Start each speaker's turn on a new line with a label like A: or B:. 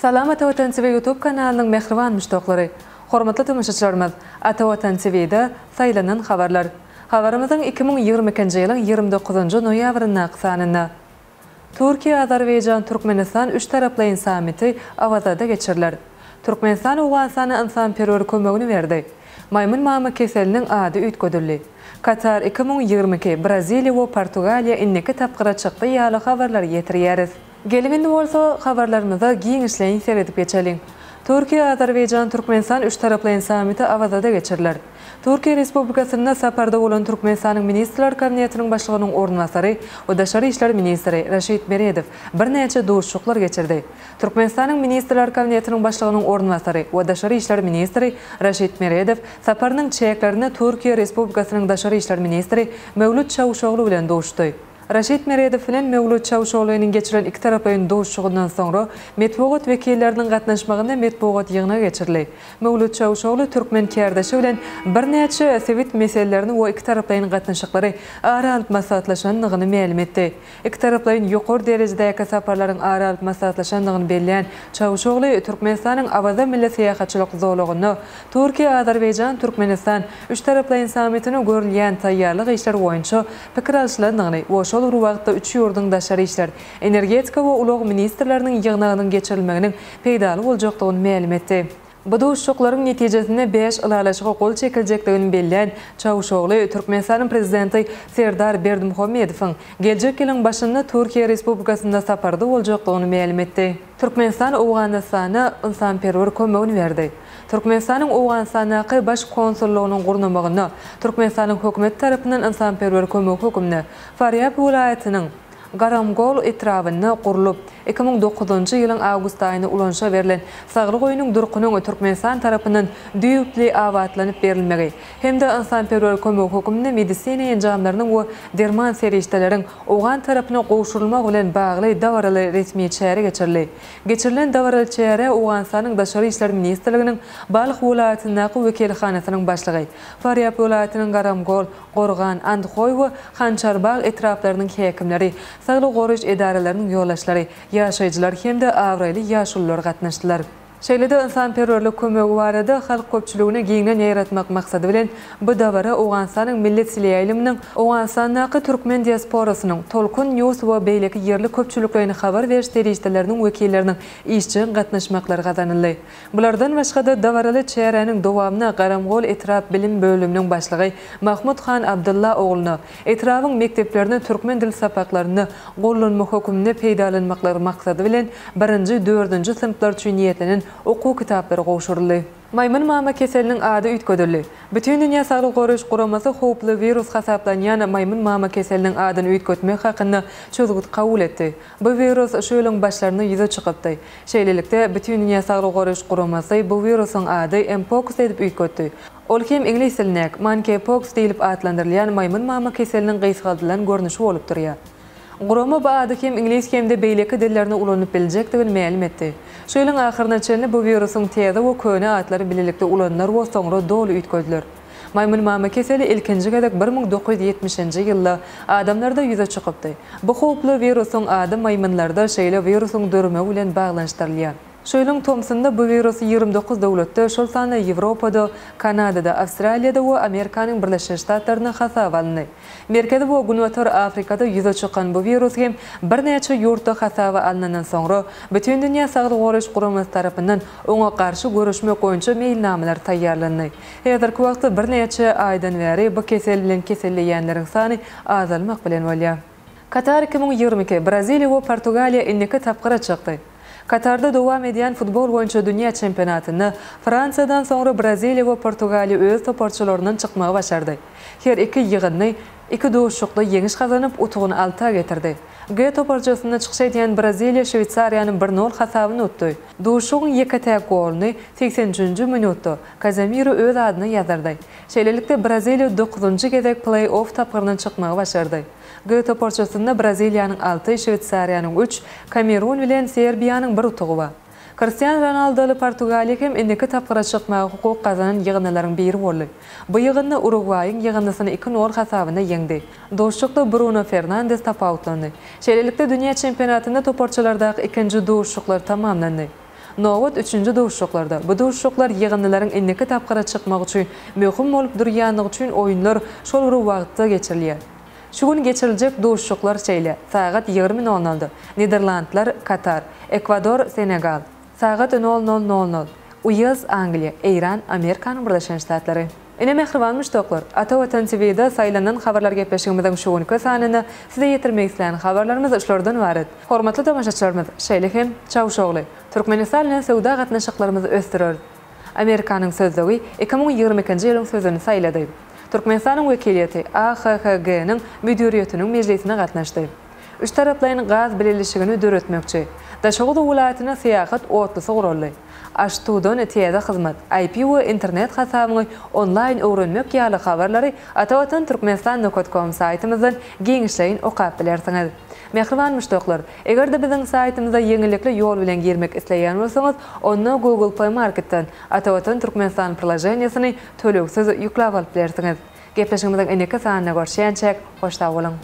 A: Salam Ata Watan TV YouTube kanalynyň mähriban muşdaklary! Hormatly tomaşaçylarymyz, Ata Watan TV-de saýlanan habarlar. Habarymyzyň 2022-nji ýylyň 29-njy noýabryndaky sanynda. Türkiýe, Azerbaýjan, Türkmenistan üçtaraplaýyn sammiti Awazada geçiriler. Türkmenistan Owganystana ynsanperwer kömegini berdi. Maýmyn mama keseliniň ady üýtgedildi. Katar 2022, Braziliýa we Portugaliýa indiki tapgyra çykdy ýaly habarlary ýetirýäris. Geliň indi bolsa habarlarymyza giňişleýin seredip geçeliň. Türkiýe, Azerbaýjan, Türkmenistan üçtaraplaýyn sammiti Awazada geçiriler. Türkiýe Respublikasynda saparda bolan Türkmenistanyň Ministrler Kabinetiniň Başlygynyň orunbasary we daşary işler ministri Raşid Meredow birnäçe duşuşyklar geçirdi. Türkmenistanyň Ministrler Kabinetiniň Başlygynyň orunbasary we daşary işler ministri Raşid Meredow saparynyň çäklerinde Türkiýe Respublikasynyň daşary işler ministri Mewlüt Çawuşoglu bilen duşuşdy. Raşid Meredow bilen Mewlüt Çawuşoglynyň geçiren ikitaraplaýyn duşuşygyndan soňra metbugat wekilleriniň gatnaşmagynda metbugat ýygnagy geçirildi. Mewlüt Çawuşogly türkmen kärdeşi bilen birnäçe sebit meselelerini we ikitaraplaýyn gatnaşyklary ara alyp maslahatlaşandygyny mälim etdi. Ikitaraplaýyn ýokary derejedäki saparlaryň ara alyp maslahatlaşandygyny bellän Çawuşogly Türkmenistanyň Awaza milli syýahatçylyk zolagynda Türkiýe-Azerbaýjan-Türkmenistan üçtaraplaýyn sammitine görülýän taýýarlyk işleri boýunça pikir alşylandygyny we şol bir wagtda üç ýurduň daşary işler, energetika we ulag ministrleriniň ýygnagynyň geçirilmeginiň peýdaly boljakdygyny mälim etdi. Bu duşuşyklaryň netijesinde bäş ylalaşyga gol çekiljekdigini bellän Çawuşogly Türkmenistanyň Prezidenti Serdar Berdimuhamedowyň geljek ýylyň başynda Türkiýe Respublikasynda saparda boljakdygyny mälim etdi. Türkmenistan Owganystana ynsanperwer kömegini berdi. Türkmenistanyň Owganystandaky Baş konsullygynyň gurnamagynda Türkmenistanyň Hökümeti tarapyndan ynsanperwer kömegi hökmünde Farýab welaýatynyň Garamgol etrabynda gurlup, 2009-njy ýylyň awgust aýynda ulanyşa berlen Saglyk öýüniň durkunyň Türkmenistan tarapyndan düýpli abatlanyp berilmegi hem-de ynsanperwer kömegi hökmünde medisina enjamlarynyň we derman serişdeleriň owgan tarapyna gowşurylmagy bilen bagly dabaraly resmi çäre geçirildi. Geçirilen dabaraly çärä Owganystanyň Daşary işler ministrliginiň Balh welaýatyndaky wekilhanasynyň başlygy, Farýab welaýatynyň Garamgol, Gorgan, Andhoý we Hançarbag etraplarynyň häkimleri, saglygy goraýyş edaralarynyň ýolbaşçylary, ýaşaýjylar hem-de abraýly ýaşulular gatnaşdylar. Şeýle-de ynsanperwerlik kömegi barada halk köpçüligine giňden ýaýratmak maksady bilen, bu dabara Owganystanyň Milli teleýaýlymynyň, Owganystandaky türkmen diasporasynyň, Tolkun News we beýleki ýerli köpçülikleýin habar beriş serişdeleriniň wekilleriniň işjeň gatnaşmaklary gazanyldy. Bulardan başga-da, dabaraly çäräniň dowamynda Garamgol etrap bilim bölüminiň başlygy Mahmut han Abdylla ogluna etrabyň mekdeplerinde türkmen dil sapaklarynda gollanma höküminde peýdalanmaklary maksady bilen birinji, dördünji synplar üçin niýetlenen okuw kitaplary gowşuryldy. Maýmyn mama keseliniň ady üýtgedildi. Bütindünýä Saglygy Goraýyş Guramasy howply wirus hasaplanýan maýmyn mama keseliniň adyny üýtgetmek hakynda çözgüt kabul etdi. Bu wirus şu ýylyň başlarynda ýüze çykypdy. Şeýlelikde, Bütindünýä Saglygy Goraýyş Guramasy bu wirusyň ady mpox edip üýtgetdi. Ol hem iňlis dilindäki monkeypox diýlip atlandyrylýan maýmyn mama keseliniň gysgaldylan görnüşi bolup durýar. Gurama bu ady hem iňlis hem-de beýleki dillerinde ulanylyp bilinjekdigini mälim etdi. Şu ýylyň ahyryna çenli bu wirusyň täze we köne atlary bilelikde ulanylar we soňra doly üýtgediler. Maýmyn mama keseli ilkinji gezek 1970-nji ýylda adamlarda ýüze çykypdy. Bu howply wirusyň ady maýmynlarda şeýle wirusyň döremegi bilen baglanyşdyrylýar. Şu ýylyň tomsunda bu wirus 29 döwletde, şol sanda Ýewropada, Kanadada, Awstraliýada we Amerikanyň Birleşen Ştatlarynda hasaba alyndy. Merkezi we Günbatar Afrikada ýüze çykan bu wirus hem birnäçe ýurtda hasaba alnandan soňra, Bütindünýä Saglygy Goraýyş Guramasy tarapyndan oňa garşy göreşmek boýunça meýilnamalar taýýarlandy. Häzirki wagtda birnäçe aýdan bäri bu kesel bilen keselleýänleriň sany azalmak bilen bolýar. Katar 2022, Braziliýa we Portugaliýa indiki tapgyra çykdy. Katarda dowam edýän futbol boýunça dünýä çempionatynda Fransiýadan soňra Braziliýa we Portugaliýa öz toparçalaryndan çykmagy başardy. Her iki ýygyndy iki duşuşykda ýeňiş gazanyp, utugyny alta getirdi. G toparçasynda çykyş edýän Braziliýa Şweýsariýany bir nol hasabynda utdy. Duşuşygyň ýeke-täk goluny segsen üçünji minutda Kazemiro öz adyna ýazdyrdy. Şeýlelikde, Braziliýa dokuzynjy gezek pley-off tapgyryndan çykmagy başardy. G toparçasynda Braziliýanyň alty, Şweýsariýanyň üç, Kamerun bilen Serbiýanyň bir utugy bar. Kristian Ronaldoly Portugaliýa hem indiki tapgyra çykmaga hukuk gazanan ýygyndylaryň biri boldy. Bu ýygyndy Urugwaýyň ýygyndysyny iki nol hasabynda ýeňdi. Duşuşykda Bruno Fernandes tapawutlandy. Şeýlelikde, dünýä çempionatynda toparçalardaky ikinji duşuşyklar tamamlandy. Nobat üçünji duşuşyklarda. Bu duşuşyklar ýygyndylaryň indiki tapgyra çykmagy üçin möhüm bolup durýandygy üçin oýunlar şol bir wagtda geçirilýär. Şu gün geçiriljek duşuşyklar şeýle, sagat 20 nol nolda, Niderlandlar, Katar, Ekwador, Senegal, sagat nol nol nol nol, Uels, Angliýa, Eýran, Amerikanyň Birleşen Ştatlary. Ine mähriban muşdaklar, Ata Watan TV-de saýlanan habarlar gepleşigimiziň şu günki sanynda size ýetirmek islän habarlarymyz şulardan ybarat. Hormatly tomaşaçylarymyz, şeýle hem, Çawuşogly, Türkmenistan bilen söwda gatnaşyklarymyzy ösdüreris. Amerikanyň sözlügi 2022-nji ýylyň sözüni saýlady. Türkmenistanyň wekiliýeti AHHG-niň müdiriýetiniň mejlisine gatnaşdy. Üçtaraplaýyn gaz bileleşigini döretmekçi. Daşoguz welaýatyna syýahat otlusy guraldy. AŞTU-dan täze hyzmat, IP we internet hasabyňy onlaýn öwrenmek ýaly habarlary Atavatan Türkmenistan nokat kom saýtymyzdan giňişleýin okap bilersiňiz. Mähriban muşdaklar, eger-de biziň saýtymyza ýeňillikli ýol bilen girmek isleýän bolsaňyz, onda Google Play Marketden Atavatan Türkmenistan priloženiýesini tölegsiz ýükläp alyp bilersiňiz. Gepleşigimiziň indiki sanynda görüşýänçäk, hoş sag boluň!